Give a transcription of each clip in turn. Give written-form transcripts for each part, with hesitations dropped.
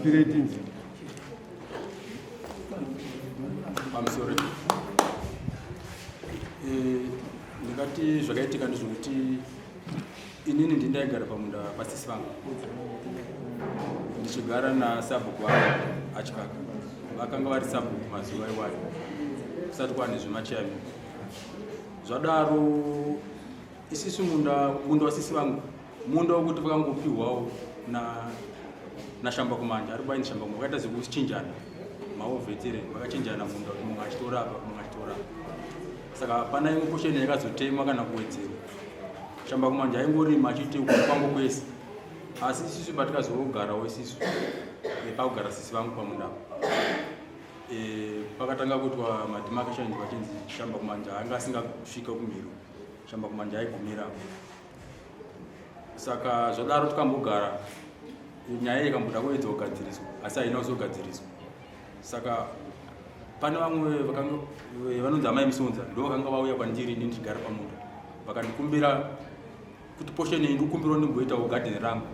Tipirei tinzi. Pamusoro. Eh, ndingati zvakaitika ndezvekuti inini ndini ndaigara pamunda pasisi vangu ndichigara nasabhuku vangu achikaka vakanga vari sabhuku mazuva iwayo kusati kwane zvemachairman zvadaro isisu munda munda wasisi vangu munda wekuti vakangopihwawo na nashamba kumanja ari kubaini shamba kumanja vakaita zvekuchinjana maovetere vakachinjana munda kuti mumwe achitora apa mumwe achitora apa saka hapana imwe posheni yakazotemwa kana kuwedzerwa shamba kumanja aingorima achiite kwangu kwese asi isisu patikazogarawo isisu pakugara sisi vangu pamunda apa e, pakatanga kuitwa mademarcation pachinzi shamba kumanja anga asingasvike kumhiro shamba kumanja aigumira apo saka zvadaro tikambogara nyaya ikamboda kuedza kugadziriswa asi haina kuzogadziriswa saka pane vamwe vanonzi amai musonza ndo vakanga vauya kwandiri ini ndichigara pamunda vakandikumbira kuti posheni iyi ndikumbirawo ndimboitawo gadheni rangu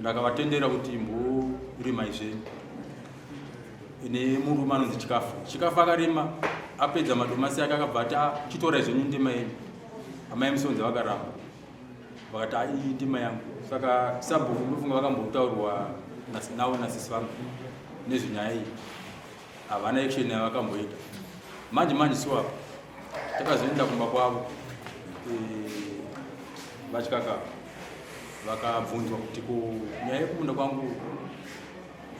ndakavatendera kuti imborimai zvenyu nemurume anonzi chikafu chikafu akarima apedza madomasi ake akabva ati ah, chitorai zvenyu ndima yenyu amai musonzi vakaramba vakati ah, iyi ndima yangu saka sabhuku ndofunga vakambotaurwa navo nasisi vangu nezvenyaya iyi havana action yavakamboita manje manje so apa takazoenda kumba kwavo eh, vatyaka vakabvunzwa kuti ko nyaya yekumunda kwangu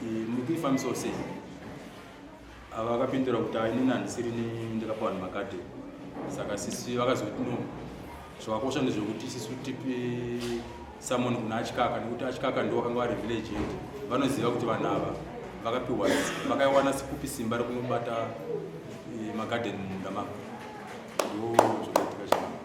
eh, muri kuifambisawo sei ava vakapindura kuti ah, inini handisiri ndakapa vanhu magadheni saka sisi vakazoti no zvakakosha ndezvekuti sisu tipe summon kuna achikaka nekuti achikaka ndiwo vakanga vari village head vanoziva kuti vanhu ava vakapiwa vakaiwana sikupi simba rekunobata eh, magadheni mumunda mavo ndo zvakaitika zvaa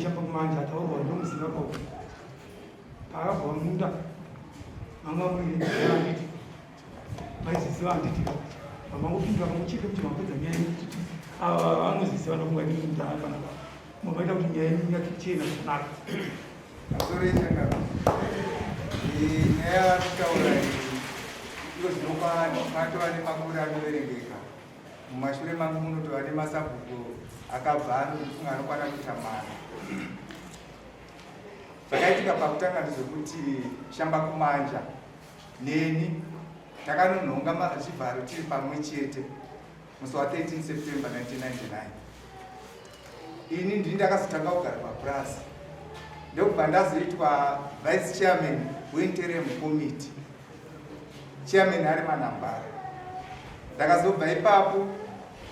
Shamba kumanja ataurwa ndomuziva pauku paakabva munda manga muine handiti maiziziva handiti mamangopindura kamucheke kuti mapedza nyaya yenyu kuti ava vanoziziva ndokunga ini mudhara panapa mamaita kuti nyaya yenyu nyatsochena zvakanaka Azoreita nyaya yavari kutaura iyo zvinopano patova nemakore anoverengeka mumashure mangu munotova nemasabhuku akabva anofunga anokwana kuita mana zvakaitika pakutanga ndezvekuti shamba kumanja neni takanonhonga zvivharo tiri pamwe chete musi wa 13 September 1999 ini ndini ndakazotanga kugara papurasi ndokubva ndazoitwa vice chairman weinterem committee chairman ari manhambara ndakazobva ipapo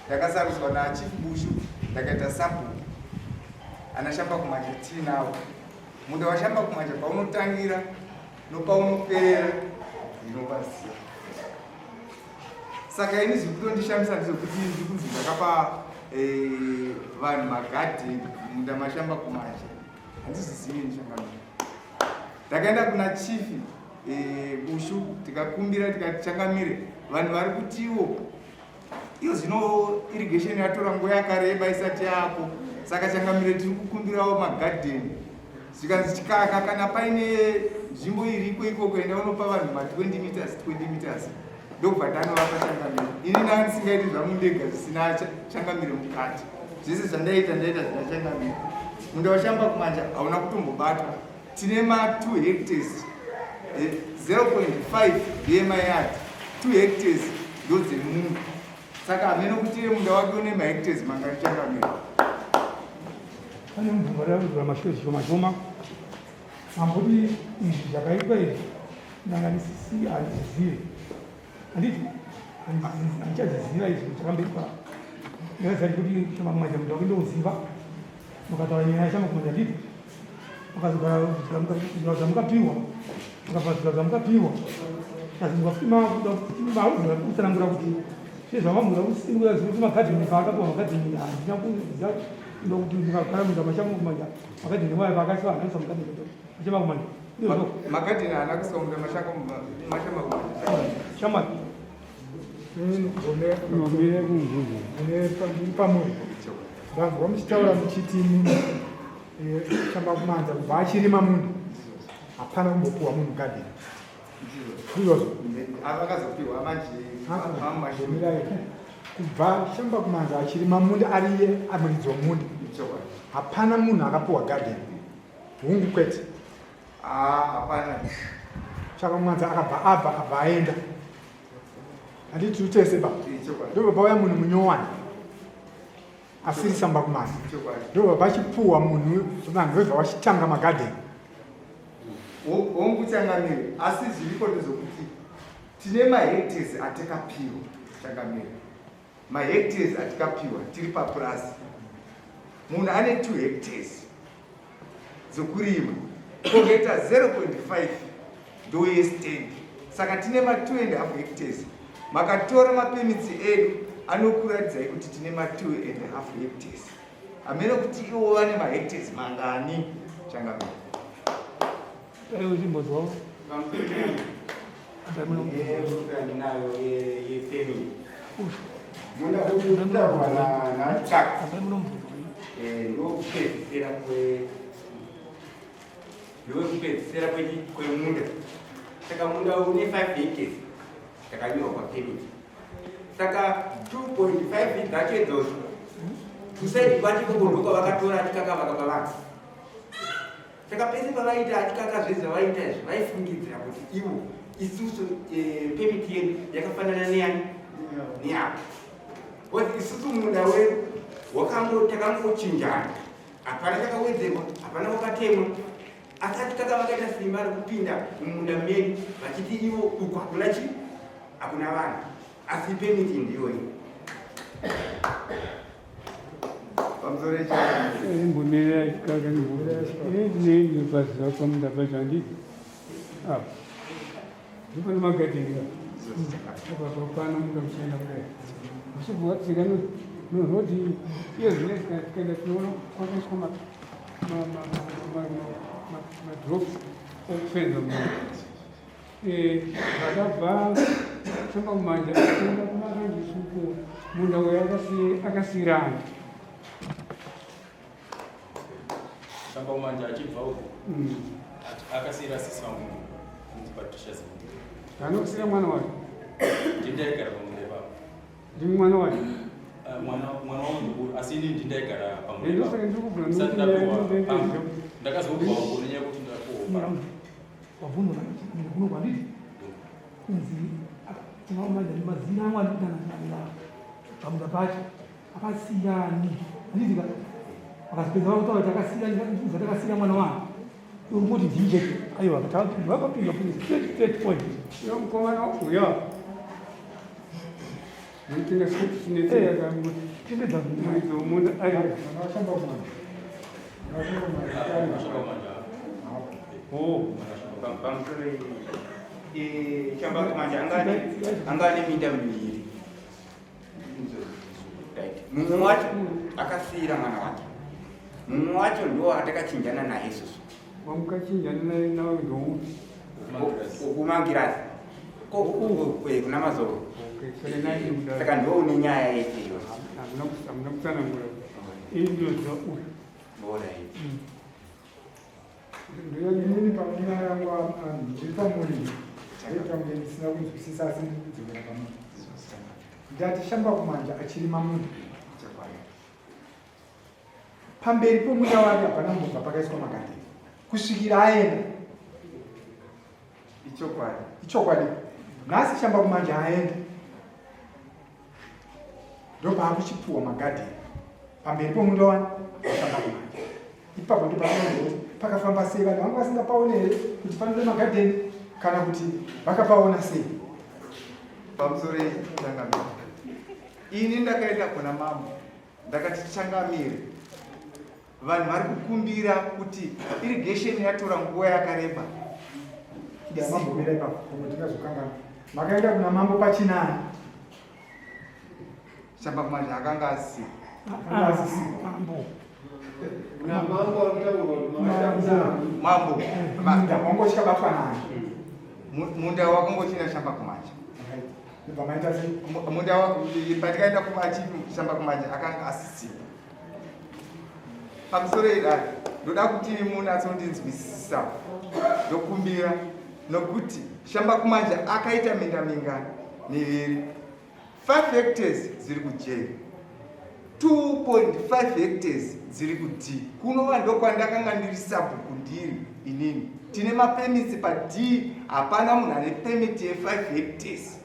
ndakasarudzwa nachief bushu ndakaita sabhuku anashamba kumanja tiinawo munda washamba kumanja paunotangira nopaunoperera ndinopaziva saka ini zviri kutondishamisa ndezvekuti ndiri kunzi ndakapa eh, vanhu magadheni munda mashamba kumanja handizvizivi ini changamire ndakaenda kuna chifi eh, bushu tikakumbira tikati changamire vanhu vari kutiwo iyo zvino irrigation yatora nguva yakareba isati yako saka changamire tiri kukumbirawo magadheni zvikanzi chikaka kana paine nzvimbo iriko ikoko enda unopa vanhu ma 20 meters 20 meters ndokubva ndanovapa changamire ini ndaa ndisingaiti zvangu ndega zvisina changamire mukati zvese zvandaita ndaita zvina changamire munda washamba kumanja hauna kutombobatwa tine ma 2 hectares 0.5 eh, yemayard 2 hectares ndodzemunhu saka hameno kuti iye munda wake une mahectares mangani changamire pane mubvunzo arida kudzora mashure zvishoma shoma mamboti izvi zvakaitwa izvi ndanga ndisisi handizvizive handiti handichaziziva izvi zvakamberi pa ndakaziva kuti shama kumanja munda wake ndouziva mukataura nyaya yashama kumanja handiti mukazogara zvigaro zvamukapiwa mukabva zvigaro zvamukapiwa kutsanangura kuti zvezvamamuda kusimuka zvekuti magadheni paakapiwa magadheni handina kuziva ndokuti mukagara munda mashama kumanja magadheni wayo paakaiswa haana kuisa mugadheni mashama kumanja magadheni haana kuiswa munda mashama kumanja shamwari. Pamuri ndanzwa muchitaura muchiti imimi eh, chamba kumanza kubva achirima munhu hapana kumbopuwa munhu gadheni ndizvozvo Akazopiwa manje mamirai kubva shamba kumanza achirima munda ariye amuridzi womunda hapana munhu akapuwa gadheni hungu kwete. Ah, hapana. Saka mwanza akabva abva abva aenda. Handiti tiri tese ba. Ndobva pauya munhu munyowani. Asiri samba kumana. Ndobva pachipuwa munhu vanhu vobva vachitanga magadheni. Hongu changamire, asi zviriko ndezvokuti tine mahectares atakapiwa changamire. Mahectares atikapiwa tiri papurasi munhu ane 2 hectares dzokurima kozoita 0.5 ndoyestand saka tine ma 2 and half hectares makatora mapemitsi edu anokuratidzai kuti tine ma 2 and half hectares hameno kuti ivo vane mahectares mangani changamire. Ndokupedzisira kwemunda saka munda une 5 hectares takanyorwa papermit saka 2.5 dzacho idzodzo kusaidi kwacho ikoko ndokwavakatora atikakavaka pavanhu Saka pese pavaiita atikaka zvese zvavaiita izvi vaifungidzira kuti ivo isusu eh, permit yedu yakafanana neyani neyavo because isusu munda wedu wakango takangochinjana hapana chakawedzerwa hapana wakatemwa asi atikaka vakaita simba rekupinda mumunda medu vachiti ivo uku hakuna chi hakuna vanhu asi permit ndiyoyi. Imbomira kaka ndinepazisa pamunda pacho handiti apa ndipane magadheni apa papana munda kuchienda kudai uchibva rodi iye zvine tikaenda tinoona kwakaiswa madrops okufenza munhu Zvakabva tsamba kumanja kuenda kumaranjisi uko munda uyo akasiyirana. Tsamba kumanja achibva uko akasiyira sisi vangu anonzi Patricia Zimundo. Anokusiyira mwana wake? Ndindaigara pamunda ipapo. Ndimi mwana wake? Eh, mwana mwana wangu mukuru asi ini ndindaigara pamunda ipapo. Ndosaka ndiri kubvunza. Ndakazobva uko nenyaya yekuti ndakuhopa. Wabvunzwa kuno kwandiri kunzi mazina amwe andikudanana pamunda pacho akasiyani handiti ka akazopedza vakutaura kuti akasiyani zvatakasiyana mwana wangu uri kuti ndii chete aiwa vakapinda straight straight point Yo mukomana uyo Anga ane minda miviri mumwe wacho akasiira mwana wake mumwe wacho ndo atakachinjana naye isusu Wamukachinjana naye nawe ndoupi? Kumangirazi. Kuna mazoro. Saka ndiwo une nyaya yese iyo. Hamuna kutsanangura. Ini ndinoziva uyu. Alright. Inini panyaya yangu ndiri pamuri ndaita kunge ndisina kunzwisisa asi ndiri kudzokera pamuri. Ndati shamba kumanja achirima munhu. Pamberi pomunda wake hapana kumbobva pakaiswa magadheni kusvikira aenda. Ichokwadi. Ichokwadi. Nhasi shamba kumanja aenda. Ndopaakuchipuwa magadheni pamberi pomunda wani shamba kumanja. Ipapo ndopanoona kuti pakafamba sei vanhu vanga vasingapaone here kuti panoda magadheni kana kuti vakapaona sei. Pamusoro changamire. Ini ndakaenda kuna mambo Ndakati changamire, vanhu vari kukumbira kuti irrigation yatora nguva yakareba. Mambomira ipapo, pamwe tingazokanganwa. Makaenda kuna mambo pachinani? Shamba kumazha akanga asisipo. Akanga asisipo. Mambo. Mambo. Munda wanga uchikabatwa nani? Munda wakanga uchina shamba kumazha. Ndobva maita sei? Munda pandikaenda kumachishamba kumanje akanga asisipo. Pamusoro idai ndoda kuti munatsondinzwisisa ndokumbira nokuti shamba kumanje akaita minda mingani miviri 5 hectares dziri kuJ 2.5 hectares dziri kuD kunova ndokwandakanga ndiri sabhuku ndiri inini tine mapermits paD hapana munhu ane permit ye5 hectares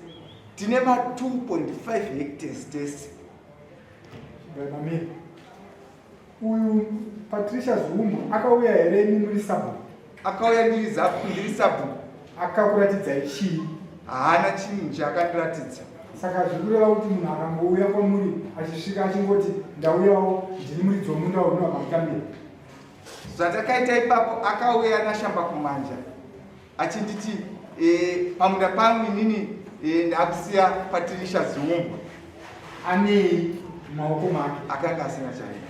tine ma 2.5 hectares tese Mamiri. Uyu Patricia Zumbwa akauya here imi muri sabhuku? Akauya ndiri zapu ndiri sabhuku. Akakuratidzai chii? Haana chinhu chaakandiratidza. Saka zvikureva kuti munhu akangouya kwamuri achisvika achingoti ndauyawo ndini muridzi womunda uno akamutambira. Zvatakaita ipapo akauya nashamba kumanja. achinditi e, pamunda pangu inini e, ndakusiya Patricia Ziumbwa anei mumaoko make akanga asina chaina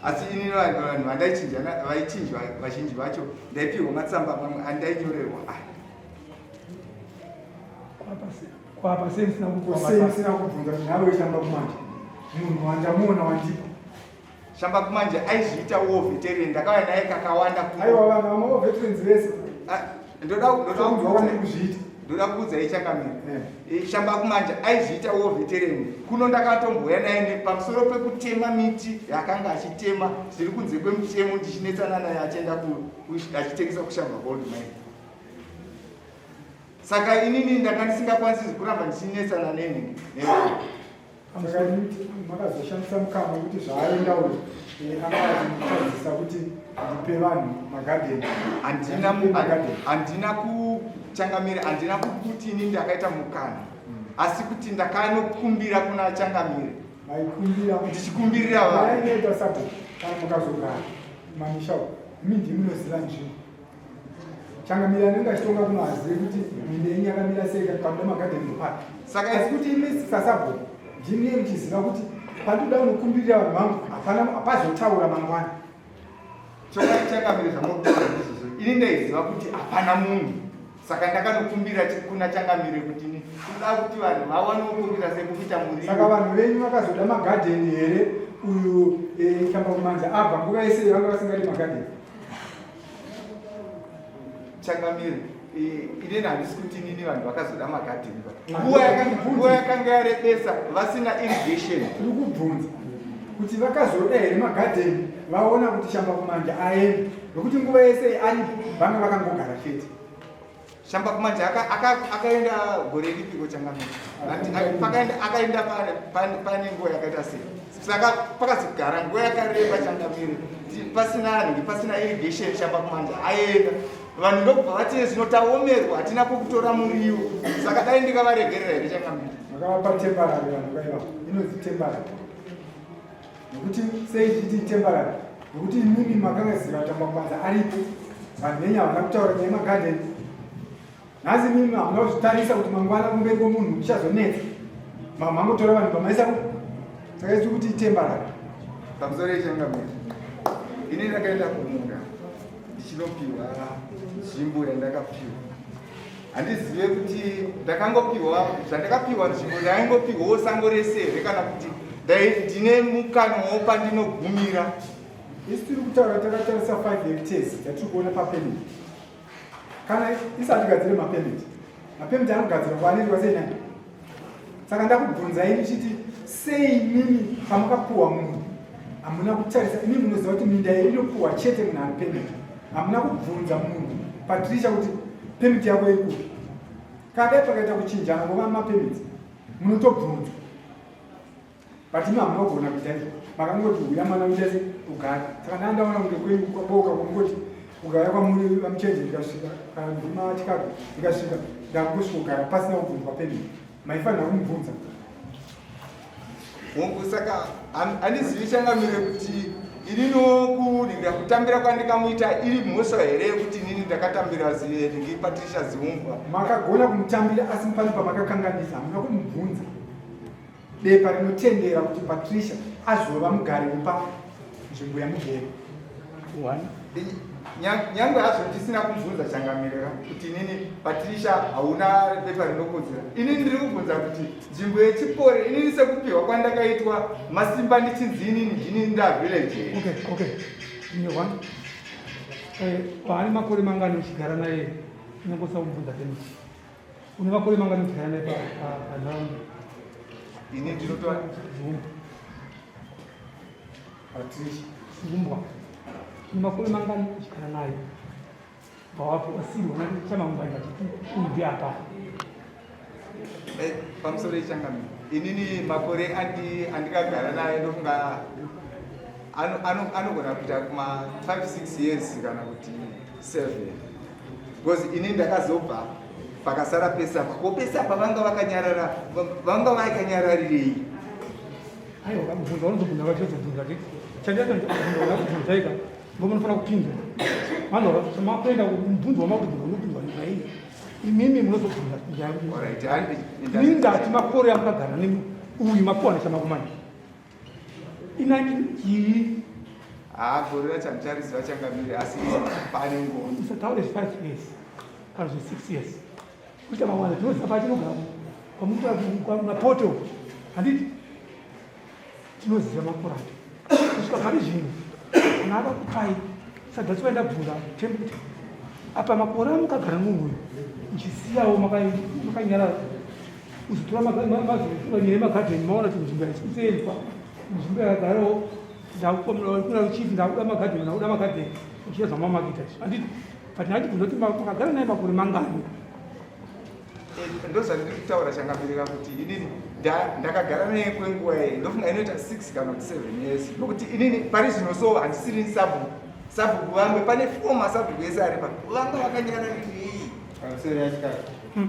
asi inini vanhu vandaichinja vaichinjwa vazhinji vacho ndaipiwa matsamba mamwe andainyorerwa aya kwapa sei musina kubvunza kuti nharo yeshamba kumanje munhu wandamuona wandipa Shamba kumanje aizviita war veteran ndakauya naye kakawanda ku Aiwa vanhu vama war veterans vese. Ah, ndoda ndoda kuudza kuzviita. Ndoda kuudza ichangamire. Eh. Shamba kumanje aizviita war veteran. Kuno ndakatombouya naye pamusoro pekutema miti yakanga achitema zviri kunze kwemutemo ndichinetsana naye achienda ku achitengesa kushamba gold mine. Saka inini ndanga ndisingakwanisi kuramba ndichinetsana nenhingi nevanhu. Saka makazoshandisa mukana wekuti zvaaenda uyu eh, anga achitadzisa kuti ndipe vanhu magadheni. Handina handina kuchangamira, handina kukuti ini ndakaita mukana hmm. asi kuti ndakanokumbira kuna changamire. Maikumbira ndichikumbirira vanhu. Inoita sabhuku kana mukazogara mamisha uku imi ndimi munoziva nzvimbo. Changamire anenge achitonga kuno hazive kuti minda yenyu yakamira sei panoda magadheni ndopapi. Saka asi kuti imi sasabhuku ndimi muchiziva kuti pandoda kunokumbirira vanhu vangu hapana hapazotaura mangwana. Chokwadi changamire zvamurikutaura ndizvozvo. Ini ndaiziva kuti hapana munhu saka ndakanokumbira kuna changamire kuti ni kuda kuti vanhu vawanewo pokuita sekuita muriwo. Saka vanhu venyu vakazoda magadheni here uyu eh, Chambakumanza abva nguva yese vanga vasingadi magadheni? Changamire, inini handisi kuti inini vanhu vakazoda magadheni nguva yakanga yarebesa vasina irrigation. Tiri kubvunza kuti vakazoda here magadheni vaona kuti shamba kumanja aende nokuti nguva yese aripo vanga vakangogara chete. Shamba kumanja akaenda gore ripiko changamire? Pakaenda akaenda pane nguva yakaita sei? Saka pakazogara nguva yakareba changamire pasina anhu pasina irrigation shamba kumanja aenda vanhu ndokubva vati zvino taomerwa hatina pokutora muriwo saka dai ndikavaregerera here changamire? Makavapa temporary vanhu vaiva inonzi temporary nokuti sei ichiti temporary nokuti imimi makangaziva kuti makubanza aripo vanhu venyu havana kutaura nyaya yemagadheni nhasi imimi hamuna kuzvitarisa kuti mangwana kumberi kwomunhu kuchazonetsa mamangotora vanhu pamaisa ku saka isi kuti itemporary pamusoro yechangamire ini ndakaenda kumunda ndichinopiwa nzvimbo yandakapiwa handizive kuti ndakangopiwa zvandakapiwa nzvimbo ndaingopiwawo sango rese here kana kuti ndine mukana wo pandinogumira isu tiri kutaura takatarisa 5 hectares dzatiri kuona papemit kana isati gadzire mapemit mapemit anogadzirwa kwaanoitwa sei nani saka ndakubvunzai ndichiti sei mimi pamakapuwa munhu hamuna kutarisa imi munoziva kuti minda iyi inopuwa chete munhu ari pemit hamuna kubvunza munhu patricia kuti pemit yako iri kupi kana dai pakaita kuchinjana nguva mapemits munotobvunzwa but imi hamuna kugona kuita izvo makangoti huya mwana uita se ugare saka ndaa ndaona kunge kwenyu kwaboka kwamungoti kugara kwamuri vamuchenje ndikasvika kana ndima chikago ndikasvika ndakungosvika kugara pasina kubvunzwa pemit maifanira kumubvunza Hongu saka handizivi changamire kuti ininiwo kuningira kutambira kwandikamuita iri mhosva here yekuti inini ndakatambira zingi Patricia Ziumbwa. Makagona kumutambira asi pane pamakakanganisa hamuna kumubvunza bepa rinotendera kuti Patricia azova mugari wepa nzvimbo yamugere. One. Nyangwe hazvo ndisina kumubvunza changamirira kuti inini Patricia hauna bepa rinokodzera. Inini ndiri kubvunza kuti nzvimbo yechipore inini sekupiwa kwandakaitwa masimba ndichinzi inini ndini ndavillage. Okay, okay. Ine one. Eh, waane makore mangani uchigara naye? Unongosa kumubvunza tenisi. Une makore mangani uchigara naye panharaunda? Ini ndinotoa Patricia. Simbwa. Une makore mangani uchigara naye? Wasirwa nachamangwana chiti uyu apa. Eh, pamusoro ichangamiro inini makore andikagara naye ndofunga anogona kuita kuma 5 6 years kana kuti 7 because ini ndakazobva pakasara pese apa ko pese apa vanga vakanyarara vanga vakanyararirei aiwa mubvunzo vanozobvunza vachizobvunza ti chandakubvunza ika ngomunofanira kupindura vanhu makuenda mubvunzo wamakubvunza unobvunzwa naiye imimi munozobvunza ini ndati makore amukagara nemi uyu makuwana chamakumanya inani chii haa gore racho handichariziva changamire asi pane nguva usataure zve five years kana zve six years kuita mangwana tinoziva pachinogara kwamutora handiti tinoziva makore acho kusvika pari zvino kana akakupai saka that's why ndabvunza tembo kuti apa makore amukagara munhu uyu muchisiyawo makanyarara uzotora nyaya yemagadheni maona kuti nzvimbo yaisikuseenzwa nzvimbo yakagarawo ndakukomera chief ndakuda magadheni ndakuda magadheni uchiita zvamamakuita izvi handiti but ndachibvunza kuti makagara naye makore mangani Eh, ndozvandiri kutaura changamirira kuti inini ndakagara naye kwenguva iyi ndofunga inoita 6 kana kuti 7 years nokuti inini pari zvino so handisiri sabhuku sabhuku vamwe pane four masabhuku ese ari pa vanga vakanyararirei pamusoro yachikaro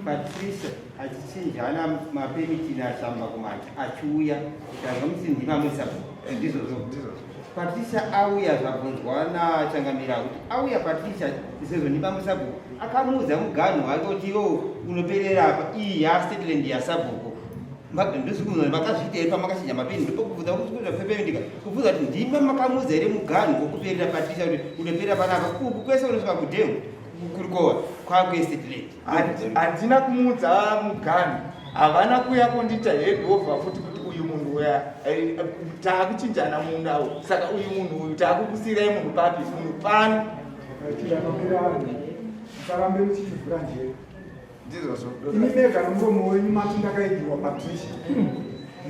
Patricia achichinjana mapemiti nashamba kumati achiuya tanga musindima musabhuku ndizvozvo ndizvozvo Patricia auya zvabvunzwa nachangamira kuti auya Patricia sezvo ndibamusabhuku akamuudza muganhu wake kuti iwo unoperera apa iyi yastateland yasabhuku ndozvikuza makazviita here pamakachinja mapeni ndopokubvunza kupependika kubvunza kuti ndima makamuudza here muganhu wokuperera Patricia kuti unoperera panapa uku kwese unosvika kudhemu kurikowa kwakuestateland Handina kumuudza muganhu havana kuya kundiita handover futi kuti uyu munhu uya eh, taakuchinjana munda uyu saka uyu munhu uyu taakukusiirai munhu papi munhu pano musarambe muchitivhura njere ndizvozvo imi mega nomuromo wenyu mati ndakaigiwa patricia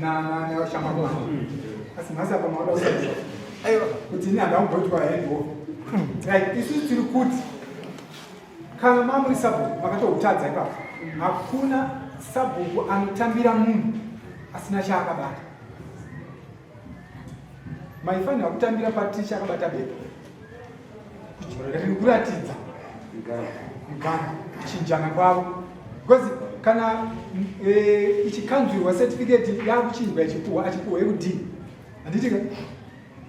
nashamba asi nhasi apa mauda aiwa kuti ini handamboitwa handover right isusu tiri kuti kana mamuri sabhuku makatoutadza ipapo hakuna sabhuku anotambira munhu asina chaakabata maifanira kutambira patricia akabata bepa riri kuratidza mugano kuchinjana kwavo because kana e, ichikanzurwa certificate yakuchinjwa ichipuhwa achipuhwa yekudii handitika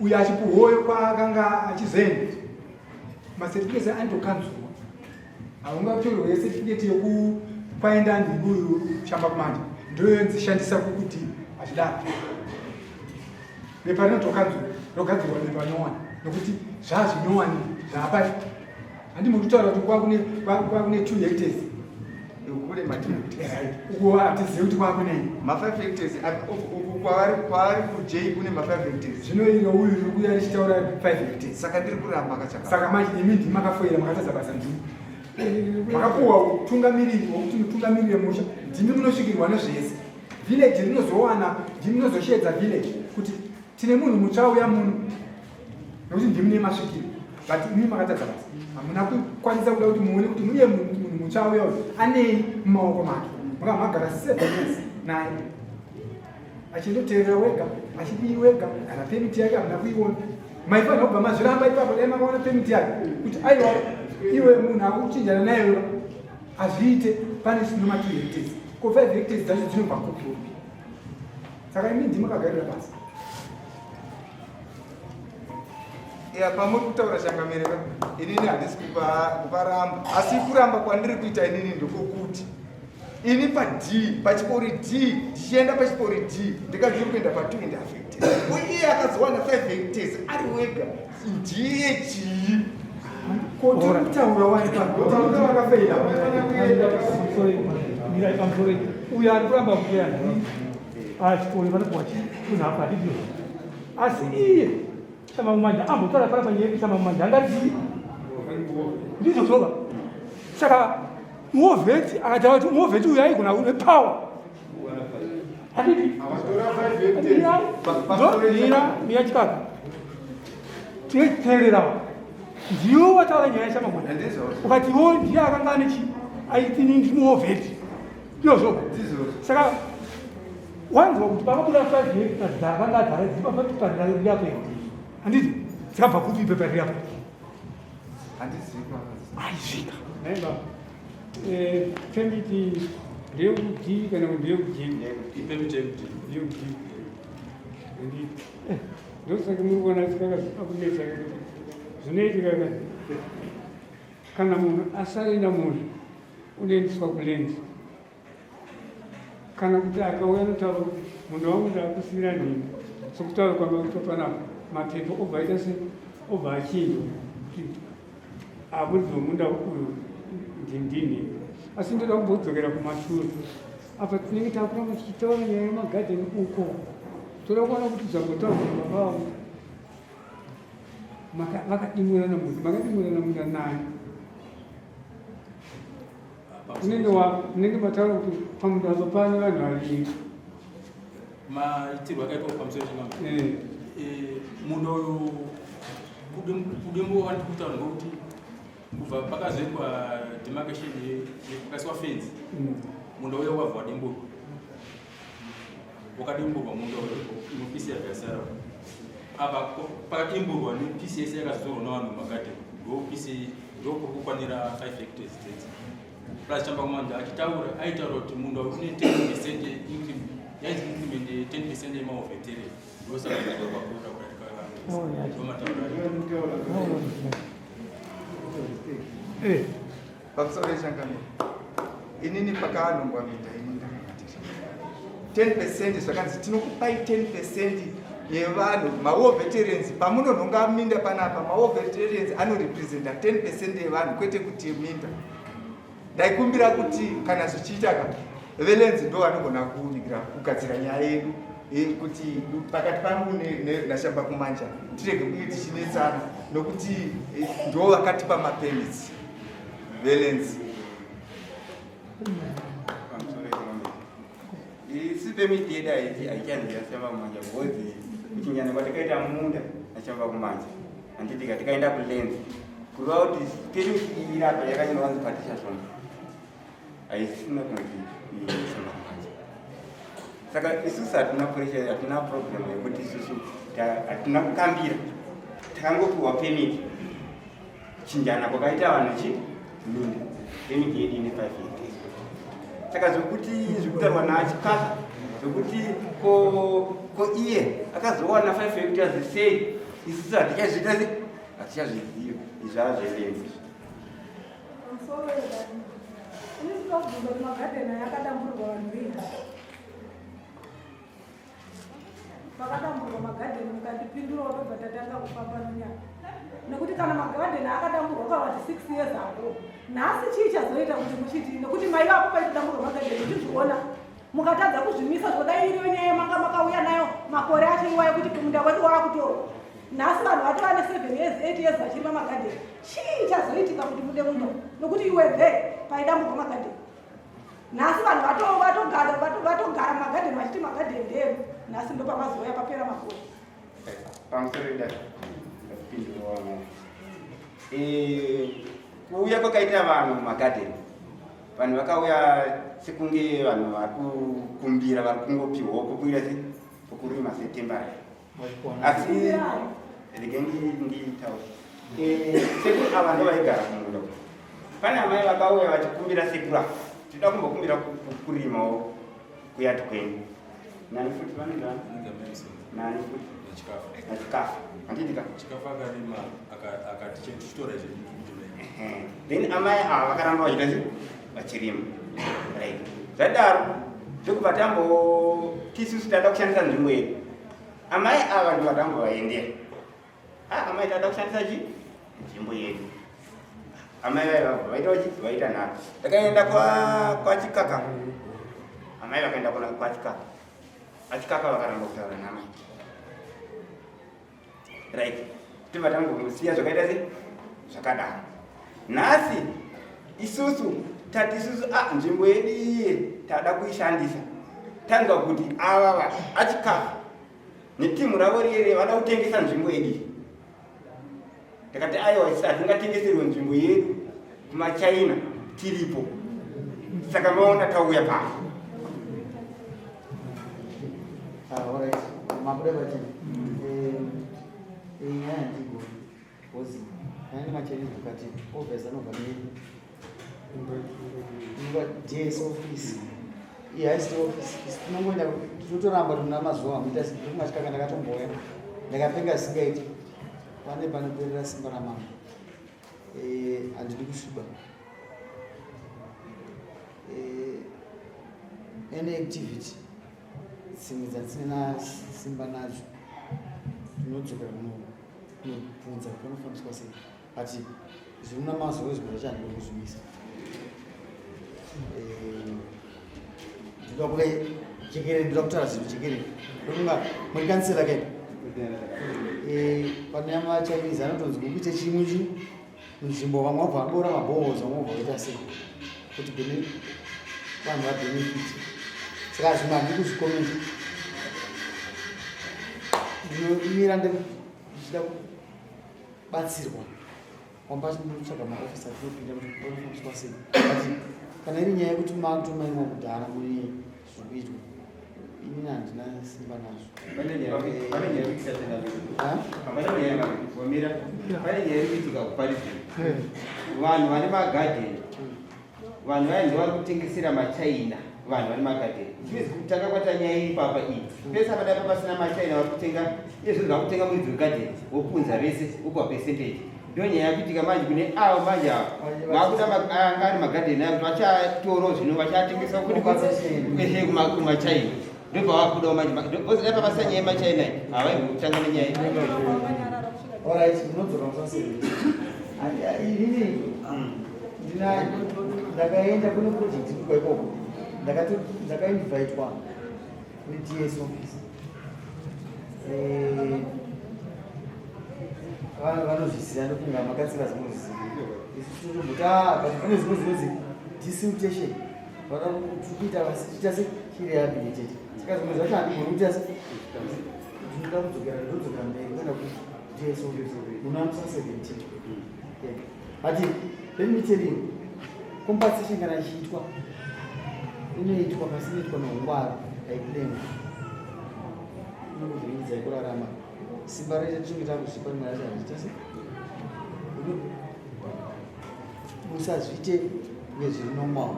uyo achipuhwoyo kwaakanga achizoenda macertificates anotokanzurwa haungatorwe certificate yeku kwaenda nhingi uyu kushamba kumanje ndoyonzi shandisa kukuti hazvidaro bepa rinotokanzurwa rogadzirwa bepa nyowani nokuti zvazvinyowani zvaapa handi muri kutaura kuti kwakune 2 hectares kune ma 2 hectares uko hatizivi kuti kwakunei ma 5 hectares uku kwavari kwavari ku J kune ma 5 hectares zvino iro uyu riri kuuya richitaura 5 hectares saka ndiri kuramba kachaka saka manje imi ndimi makafoira makatadza basa ndimi makapuwa utungamiriri wokuti mutungamirire musha ndimi munosvikirwa nezvese village rinozowana ndimi munozosheedza village kuti tine munhu mutsva auya muno nekuti ndimi nemasvikiro but imi makatadza basa hamuna kukwanisa kuda kuti muone kuti muye munhu mutsva auya uyu anei mumaoko make maka magara 7 years naye achindoteerera wega achidii wega kana pemiti yake hamuna kuiona maifanira kubva mazviramba ipapo dai makaona pemiti yake kuti aiwa iwe munhu akuchinjana naye hazviite pane chinoma 2 hectares ko 5 hectares dzacho dzinobva kupi saka imi ndimi makagarira basa ya pamuri kutaura changamirira inini handisi kuparamba asi kuramba kwandiri kuita inini ndokokuti ini pa d pachikori d ndichienda pachikori d ndikazviri kuenda pa 2 and half hectares uye akazowana 5 hectares ari wega ndiye chii Kutaura wani vakafeila. Mirai pamusoro uyo ari kuramba kuya achikore vanopuwa chitunhu apa handizvo asi iye Chamamumanja ambotaura pana panyaya yekuti Chamamumanja angatii ndizvo zvoga saka muovheti akataura kuti muovheti uyu aigona une power handiti mira mira chikaka tinoteererawo ndiwo wataura nyaya yachamamwana ukati iwo ndiye akanga ane chi aiti ini ndiri muovheti ndizvo saka wanzwa kuti pakabuda 5 hectares dzaakanga adzara dzipa paparirapo handiti dzakabva kupi ipepa rirapo aisvika eh, pemiti ndeyekudii kana kuti ndeyekudii ndeyekudii handiti eh, ndosaka muri kuona akunetsa zvinoitika kana munhu asarenda munhu unoendeswa kulenzi kana kuti akauya anotaura kuti munda wangu ndakusira nhingi sokutaura kwanga kuitwa panapa mapepa obva aita se obva achinjwa kuti amuridzi wemunda uyu ndindini asi ndoda kumbodzokera kumashure apa tinenge takuramba tichitaura nyaya yemagadheni uko toda kuona kuti zvambotaurwa baba vavo vakadimurana munda makadimurana munda nani Unenge wa unenge mataura kuti pamunda apa pane vanhu vaviri. Maitirwo akaitwa pamusoro chingamba. Eh. Eh, munda uyu kudimbu wandiri kutaura ngokuti kubva pakazoitwa demarcation pakaiswa fence. Munda uya wabva wadimburwa. Wakadimburwa munda uyu inopisi yakasara. Apa pakadimburwa nepisi yese yakazorwa navanhu mumagadheni. Ndopisi ndokuri kukwanira 5 hectares dzedzi plus Chambakumanja achitaura aitaura kuti munda une 10 percent yainzi increment ye 10 percent yemaovetere ndosaka kwakura kudarika ndomataura eh. Pamusoro yechangamire inini pakanongwa minda ini ndakabatira 10 percent zvakanzi tinokupai 10 percent yevanhu mawar veterans pamunonhonga minda panapa mawar veterans anorepresenta 10 percent yevanhu kwete kuti minda ndaikumbira kuti kana zvichiita ka velenzi ndo vanogona kunyikira kugadzira nyaya yedu eh, kuti pakati pangu nashamba kumanja tirege kunge tichinetsana nokuti eh, ndo vakatipa mapermits velenzi Isu pemiti yedu haichanzi yashamba kumanja because kuchinjana kwatakaita munda nachamba kumanja handitika tikaenda kulenzi kureva kuti pemiti iyi irapa yakanyorwa kunzi Patricia Zvombo haisina kunzi shamba kumanja saka isusu hatina pressure hatina problem yekuti isusu hatina kukambira takangopiwa pemiti Chinjana kwakaita vanhu chi minda pemiti yedu ine 5 hectares. Saka zvekuti zvekutaurwa naachikafa zvekuti ko ko iye akazowana 5 hectares sei isusu hatichazviita se hatichazviziva izvi azvelenzi. Pamusoro yedani. Ini ndinobvunza kuti magadheni aya akadamburwa vanhu rini? Pakadamburwa magadheni mukandipindurawo tobva tatanga kufamba nenyaya nekuti kana magadheni akadamburwa kawati 6 years ago nhasi chii chazoita kuti muchiti nekuti mai vapo paitodamburwa magadheni muchizviona mukatadza kuzvimisa zvodai iriyo nyaya yamanga makauya nayo makore acho iwayo kuti kumunda wedu waakutorwa nhasi vanhu vatova ne 7 years 8 years vachirima magadheni chii chazoitika kuti mude muno nokuti iwe there paidamburwa magadheni Nhasi vanhu vatogara vatogara mumagadheni vachiti magadheni ndeedu nhasi ndopamazouya papera makore. Pamusoro idai ndapindura eh, kuuya kwakaita vanhu mumagadheni vanhu vakauya sekunge vanhu vari kukumbira vari kungopiwawo pokuira se pokurima setembari asi rege nditaure eh, sekuru ava ndo vaigara kumunda pane amai vakauya vachikumbira sekuru ava tinoda kumbokumbira kurimawo kuyati kwenyu nani futi vanoita nani futi nachikafu handidika chikafu akarima akati chitora then amai ava vakaramba vachiita se vachirima right zvadaro ndokubva tambo tisusu tada kushandisa nzvimbo yedu amai ava ndo vatambo vaendera ah, amai tada kushandisa chi nzvimbo yedu Amai vaye vabva vaita vachi vaita nharo. Ndakaenda kwa kwachikaka. Amai vakaenda kuna kwachikaka. Achikaka vakaramba kutaura namai. Right. Tibva tangomusiya zvakaita sei? Zvakadaro. Nhasi isusu tati isusu ah nzvimbo yedu iye tada kuishandisa. Tanzwa kuti ava va achikafu netimu ravo riye vada kutengesa nzvimbo yedu. Takati aiwa isu hatingatengeserwe nzvimbo yedu kumachina tiripo. Saka maona tauya pano. Ah, alright. Mabuda pachena. Eh, eh, nyaya handigoni. Because ane maChinese mukati obvious anobva ne inobva DS office. Iyi haisi office. Isu tinongoenda tinotoramba tuna mazuva amuita sekumasvikaka ndakatombouya. Ndakapenga zvisingaiti. Pane panoperera simba ramambo. Eh, handidi kusviba. Eh, any activity dzimwe dzandisina simba nadzo ndinodzokera kunobvunza kuti panofambiswa sei but zviri muna mazuva ezvimwe zvacho handidi kuzvimisa eh, ndinoda kuve jekerere ndinoda kutaura zvinhu jekerere ndokunga muri kansela kai eh, pane machinese anotonzi kukuite chimwe chi munzvimbo vamwe vabva vabora mabhohozi vamwe vabva vaita sei kuti vanhu vabenefit saka zvimwe handi kuzvikomenti ndinomira ndichida kubatsirwa wamba chinotsvaga maofisi atinopinda kuti panofambiswa sei but kana iri nyaya yekuti makutomainwa kudhara mune zviri kuitwa inini handina simba nazvo Pane nyaya iri kuitika kuparidzi vanhu vane magadheni vanhu vaya ndivari kutengesera machina vanhu vane magadheni chimezi kutanga kwata nyaya iri papa iyi pese apa dai pasina machina vari kutenga iye zvinhu zvakutenga muridzi wegadheni wopunza vese wopiwa percentage ndo nyaya yakuitika manje kune avo manje avo vakuda anga ari magadheni ayo kuti vachatorawo zvino vachatengesa kuti ehe kumachina ndopavakudawo manje because dai pabasa nyaya yemachina iyi havaigotanga nenyaya Alright, munodzoka musaseri. Inini ndina ndakaenda kune project iri kwa ikoko. Ndakato ndakainvitwa neDS office. Eh vanozviziva ndokunga makatsira zvinozviziva. Isu tinotomboti ah but pane zvimwe zvinonzi desiltation. Vada kuita vachiita se chirehabilitate. Saka zvimwe zvacho handigoni kuita se ndinoda kudzokera ndodzokera mberi kuenda kuDS office muna musa 17. Yeah. But let me tell you, compensation kana ichiitwa inoitwa kasi inoitwa neungwaru haiplanwa inokuvhiringidzai kurarama simba rese tinenge takuzvipa rimwe racho hazviita se musazviite kunge zviri normal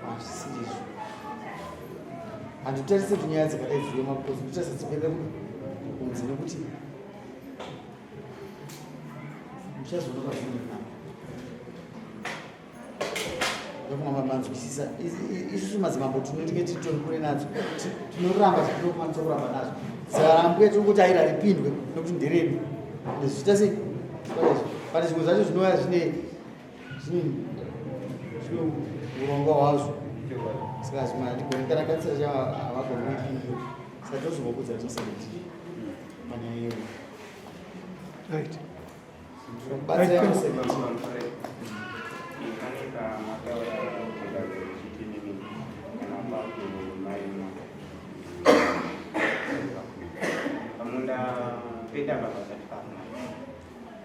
hazvisirizvo handitarise kuti nyaya dzakadai dziuye makozi ndotarisa dzipere kunze nekuti muchazoona pazvinonaka ndokunga manzwisisa isusu madzimambo tinenge titori kure nadzo tinoramba zvatinokwanisa kuramba nazvo zarambwe tirikuti aira ripindwe nekuti nderedu nezviita sei pane zvimwe zvacho zvinouya zvine zvine zvine urongwa hwazvo saka zvimwe handigoni kana katsira cha havagoni kuipindura saka tozovokudza tisaiti panyaya iyoyo right batsira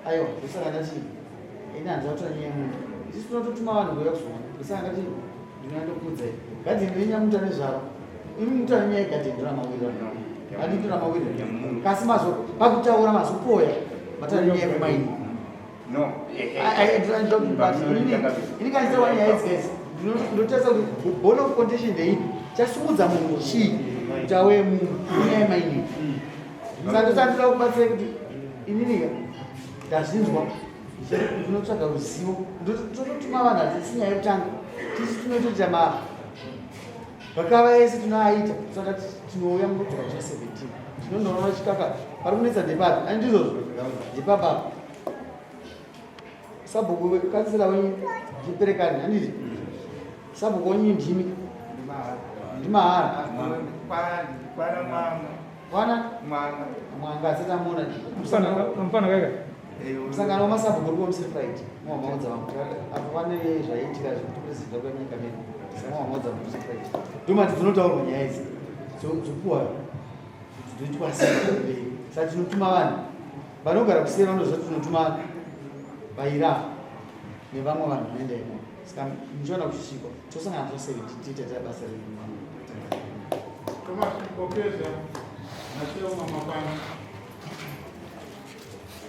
aiwa ndosaka ndati ini handina kutora nyaya yemunhu isu tinototuma vanhu kuuya kuzoona ndosaka ndati ndinoyandokuudzai gadheni renyamuta nezvaro imi mutaura nyaya yegadheni ndoramawirira andi ndoramawirira kasi mazo pakutaura mazopoya mataura nyaya yekumaini ini kandisawa nyaya idzi guys ndinotarisa kuti bone of contention ndeipi chasumudza munhu chii kuti awe munhu inyaya yemaini saka ndosandira kubatsira kuti ininika ndazvinzwa ndinotsvaga ruzivo ndototuma vanhu hatisi nyaya yekutanga tisi tinotoita ma vakava ese tinoaita saka tinouya mukudzoka cha 17 tinondoona chikaka pari kunetsa ndepapi ani ndizvozvo ndepapapa Sabhuku kansela wenyu ndiperekani handiti? Sabhuku wenyu ndimi. Ndimahara. Kwana mwanga. Kwana? Mwanga. Mwanga asati amuona. Mfana kaika. Musangano wamasabhuku uri kumusiri Friday. Mwamaudza vangu. Apo pane zvaiitika zvekuti president wenyika medu. Saka mwamaudza vangu kuti Friday. Ndomati dzinotaurwa nyaya idzi. Dzopuwa dzoitwa sei? Saka tinotuma vanhu. Vanogara kuseri vanoziva kuti tinotuma vaira nevamwe vanhu vanoenda imomo. Saka muchiona kuchisvikwa tosangana tose tiite ta basa redu. Thomas Bokeza, Nashewa Mama Pano.